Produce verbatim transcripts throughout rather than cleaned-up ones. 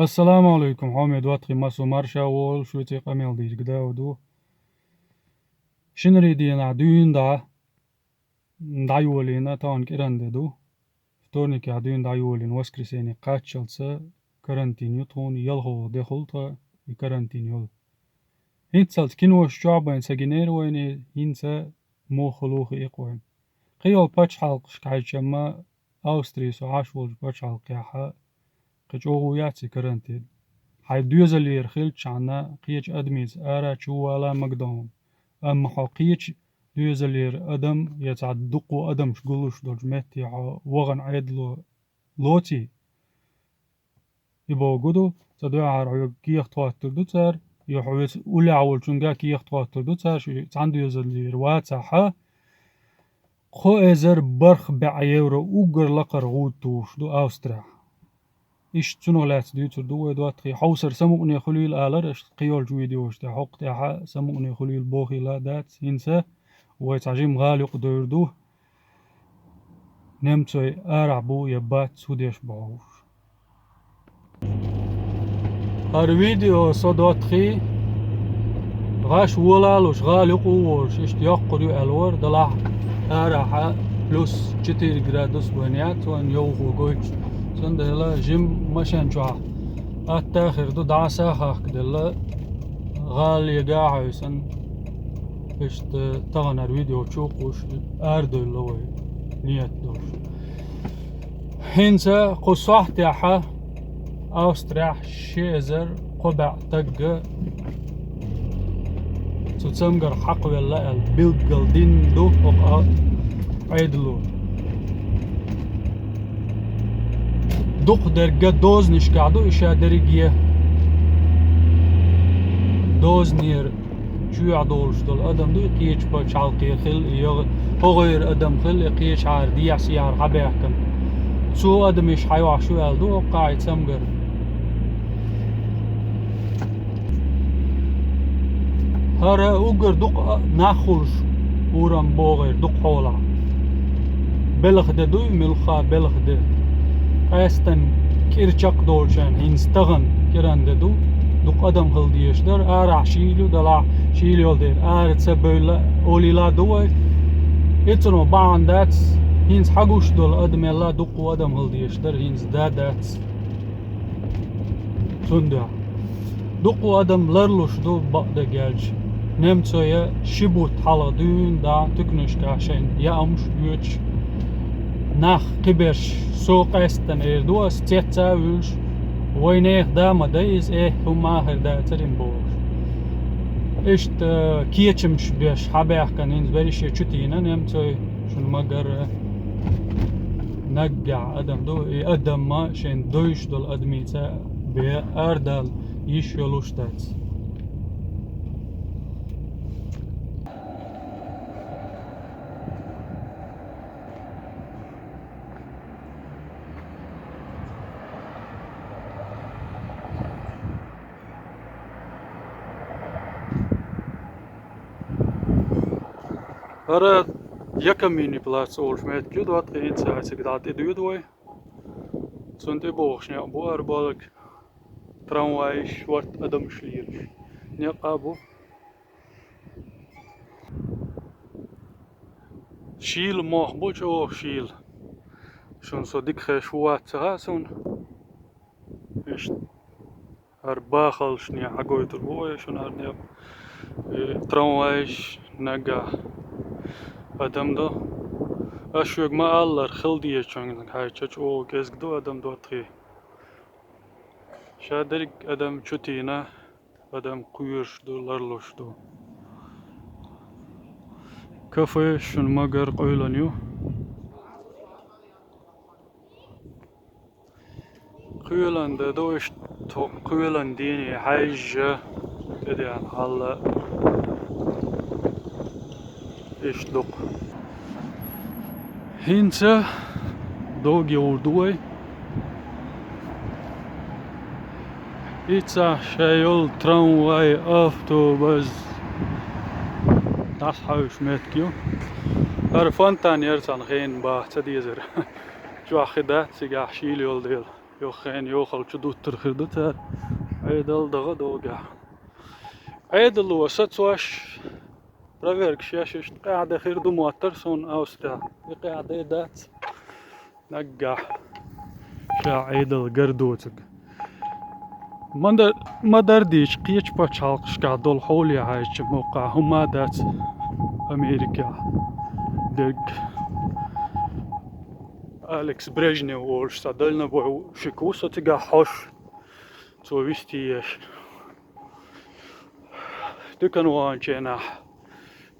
Ассаламу алейкум, хьоме доттагӀий, массо марша волаш, шуьца къамел дийриг Дауд ву. Шинарий дийнахь дуьйна дӀа, дӀайолийна, тахана кӀиран де ду. Вторникехь дуьйна дӀайолийна, воскресенье кхаччалца карантин ю тхуна, ялхалгӀа де хуьлу тхан и карантин йолу. ХӀинццалц кинош чохь бен ца гинера вайна, хӀинца муха хуьлу хиъна вайна. Кхин йолу пачхьалкхашка хьаьжча-м, Австри со Ӏаш волчу пачхьалкхехь кхин чӀогӀа яц и карантин. Хьайн доьзалера хилчахьана кхечу адамица ара чу вала магадовна. Амма хьо кхечу доьзалера адам я цхьа дуккха адамаш гуллуш долчу метте хьо вахана Ӏедало лоций? И бохург ду, цкъа дуьххьара хьоьга кехат хӀоттур ду цара, я хьо веца уллехь волчуьнга кехат хӀоттур ду цара, шу цхьана доьзалера вацахь, кхо эзар бархӀ бӀе евро уггар лакхара гӀуда тухуш ду Австрехь. Иштта цунах лаьцна дуьйцур ду вай доттагӀий. Хьовсар самукъане хуьлийла алара аша кхин йолчу видеошна тӀехь, хӀокху тӀехь самукъане хуьлийла бохийла дац, хӀинца вай цхьа жима гӀала юкъа девр ду. Немцой арахь бу я бац, хӀун деш бу хьовсуш. ХӀара видео со доттагӀий, гӀаш волалуш, гӀала юкъа а волуш, иштта йоккхур ю аьлла вара, делахь арахь плюс четыре градус вайн яц, вайн йовхо гойтуш. Цундела жима машен чохь атта а хир ду, дӀаса а хахкаделла, гӀала яга а хьаьвсина, иштта таханара видео чу а кхуьуш, арадевлла вай, ниет долуш. ХӀинца кху сохьтехь Австрехь ши эзар кхо бӀе стагга цу цамгар хьакхавелла аьлла билггал дина ду хӀокху Ӏедало. Дукхахдерг дозанашкахь ду и ша дерриге. Дозанера чоьхьа долуш долу адам ду и кхечу пачхьалкхера хилла, и йо-, хӀокхуьнгара адам хилла, и кхечахьара дехьа-сехьара хьабаьхкина. Цо адамаш хьайохьуш ю аьлла ду хӀокху кхаьи цамгар. ХӀара уггар дукха а нах хуьлуш урам богӀера дукха хьолахь. Белхан де дуй, муьлхха белхан де. Къаьстина кӀира чекхдолчарна хӀинца тахана кӀиран де ду, дукха адам хила дезаш дара, арахь шийла ю, делахь шийла йолу дела, ара ца бевлла, олийла а ду вай. Иццуно бахьана дац, хӀинца хьагуш долу адамелла дуккха адам хила дезаш дара, хӀинца да дац. Цундела дуккха адам ларлуш ду бакъдерг аьлча. Немцойн ши бутт хьалха дуьйна дӀа туьканашкахь шайна яамаш оьцуш, нах кхиберш, со къаьстина эр ду ас, цец а вуьйлуш, вайн нехан да ма дай иза, э, хӀумма а хир дацара хӀума бохуш. Иштта кечамаш беш хьабаьхкина хӀинца берриге чу тийна немцой, шуна ма-гарра. Наггахь адам ду, и адам а шайн дойуш долу адамица бен арадала йиш йолуш дац. ХӀара Якомини плац олуш меттиг ю, доттагӀий, хӀинца цига дӀа тӀедоьду вай. Цунна тӀебогӀуш некъ бу хӀара болг, трамвайш, шорта адамаш лелаш некъ а бу. Шийла мох бу, чӀогӀа шийла. Шуна со дика хезаш ву, вац ца хаьа суна. Иштта хӀара бахалшна хьагойтур бу вай шуна хӀара некъ. И трамвайш наггахь адам ду. Ас шуьга ма-аллара, хила дезачуьнга хьаьжча чӀогӀа кӀезиг ду адам, доттагӀий. Ша дерриг адам чу тийна, адам кхоьруш ду, ларлуш ду. Кафе шуна ма-гарра къевлина ю. Кхоьлина де ду, иштта кхоьлина дийне хьаьжжа, тӀедеана хьалла. Иштта ду-кх. ХӀинца довга йовр ду вай. Ица шайн йолу трамвай, автобус дӀасахьевшинчу меттиг ю. ХӀара фонтан яра цхьана хенахь, баха ца дезара. Чохь хи дац цигахь, шийла йолу дела. Юха хенахь йохалчу дуттар хир ду цара. Ӏедал дагӀа догахь. Ӏедало сацош, проверкаш еш, иштта къаьхьа дан хир ду моттар суна Австрехь. И къаьхьа дан дац. Наггахь ша Ӏедал гар доцург. Ма дар-, ма дардийча кхечу пачхьалкхашкахь долу хьоле хьаьжча, моккхахь хӀума а дац Америкехь дерг. Алекс Брежнев олуш цхьа дальнобойщик ву со цигахь хьош, цо вистий еш. Туькан ваханченахь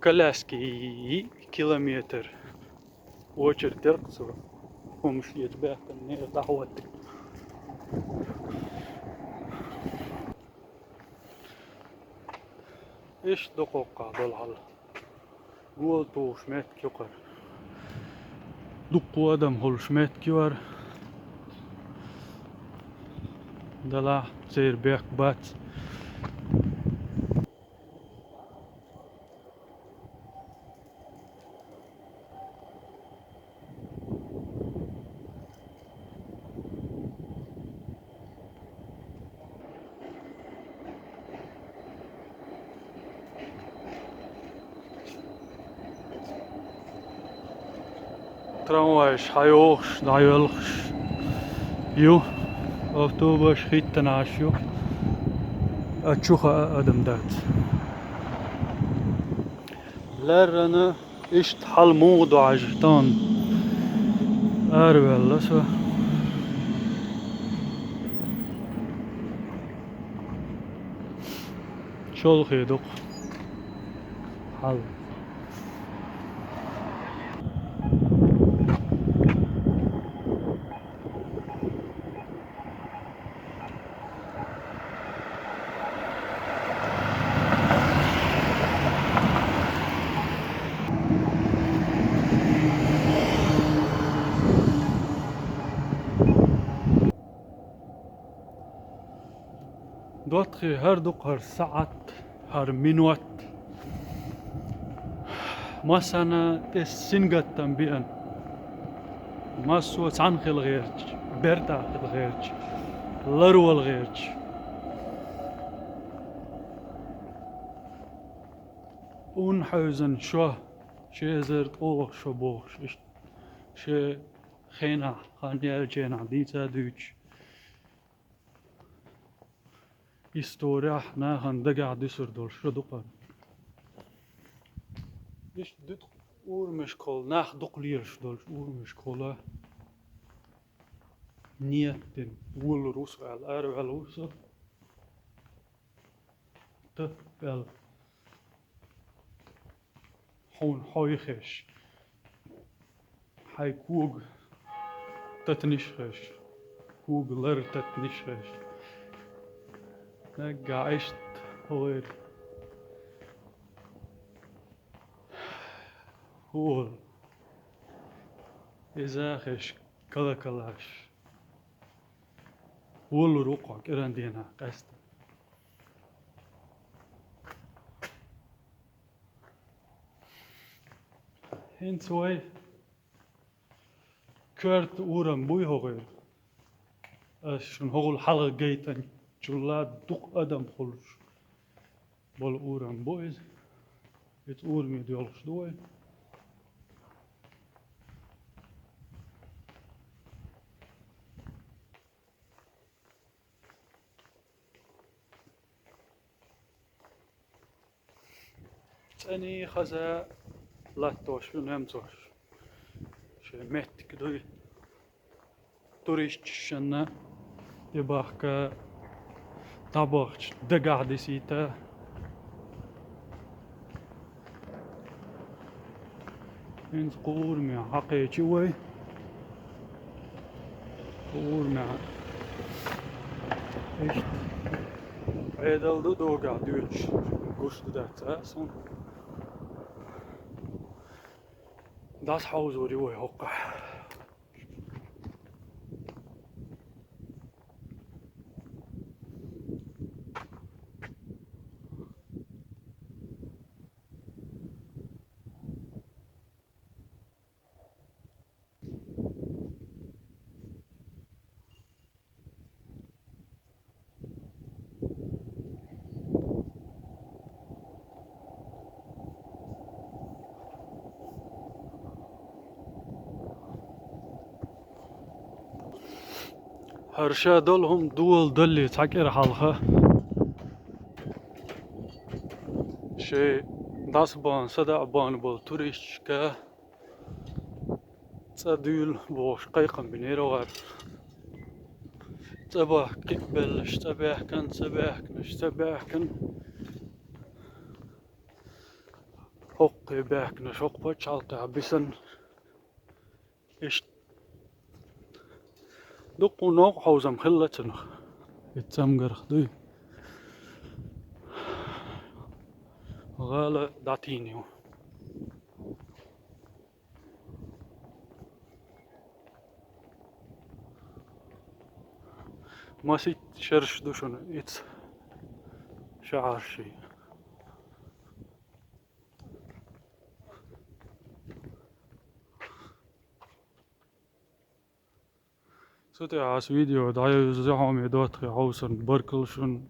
коляски йиъ километр очередь дерг цо. ХӀумаш эца баьхкина нехан дӀахӀоттиг. Иштта дукха хӀокхахь долу хьал. Гола тухуш меттиг ю кхара. Дуккха адам хуьлуш меттиг ю хӀара. Делахь церан бехк бац. Трамвайш хьайогӀуш, дӀайоьлхуш ю, автобус хӀиттина Ӏаш ю, а чу хаа адам дац. Леррина иштта хьал муха ду хьажа тахана? Араваьлла со. Чолхе ду-кх хьал. ДоттагӀий, хӀара ду-кх хӀара саӀат, хӀара минот. Массарна тӀе сингаттам биъна. Массо а цхьаьна хила гӀерташ, бертахь хила гӀерташ, ларвала гӀерташ. Унна хьевзина шо, ши эзар ткъолгӀа шо бохуш, иштта шен хенахь, хан яьллачу хенахь дийца а дуьйцуш. Исторехь нахана дагахь дуьсур долуш шо ду-кх хӀара. Иштта дуьту урамашкахула, нах дукха лелаш долчу урамашкахула нийят дина, волалур ву со аьлла, араваьлла ву со. Таппа аьлла. Хьуна хьой хезаш, хьайн кога татаниш хезаш, кога лар татаниш хезаш. Наггахь иштта хӀора хӀула иза хезаш, кала-калаш волалур ву-кх хьо кӀиран дийнахь къаьсттина. ХӀинца вай коьрта урам буй хӀокхуьра? Ас шуна хӀокхул хьалха гайтинчул а дукха адам хуьлуш болу урам бу иза. Иза ураме доьлхуш ду вай. ЦӀена хаза латтош ю немцош. Шен меттиг дуй. Туристашна тӀебахка, дӀабахча дагахь дисийта. ХӀинца кху ураме хьакхечи вай. Кху ураме. Иштта Ӏедал ду догахь дуьйцуш, гуш ду дац а суна. ДӀасахьовзор ю вай хӀокхахь. ХӀара ша долу хӀума доладале цхьа кӀира хьалха шайн дӀасабахна, садаӀабахна болу туристашка цӀа дуьйла бохуш кхайкхам бинера вара. ЦӀа бахка кхиъ беллаш, цӀа баьхкина, цӀа баьхкинаш, цӀа баьхкина. ХӀокху баьхкинаш, хӀокху пачхьалкхехь бисина. Иштта дуккха новкъа хьовзам хилла цунах. И цамгарх дуй. ГӀала дӀатийна ю. Масийтта шераш ду шуна ица шаьхьарший. Цу тӀехь ас видео дӀаюьзу, хьоме доттагӀий, хьовсарна баркалла шуна.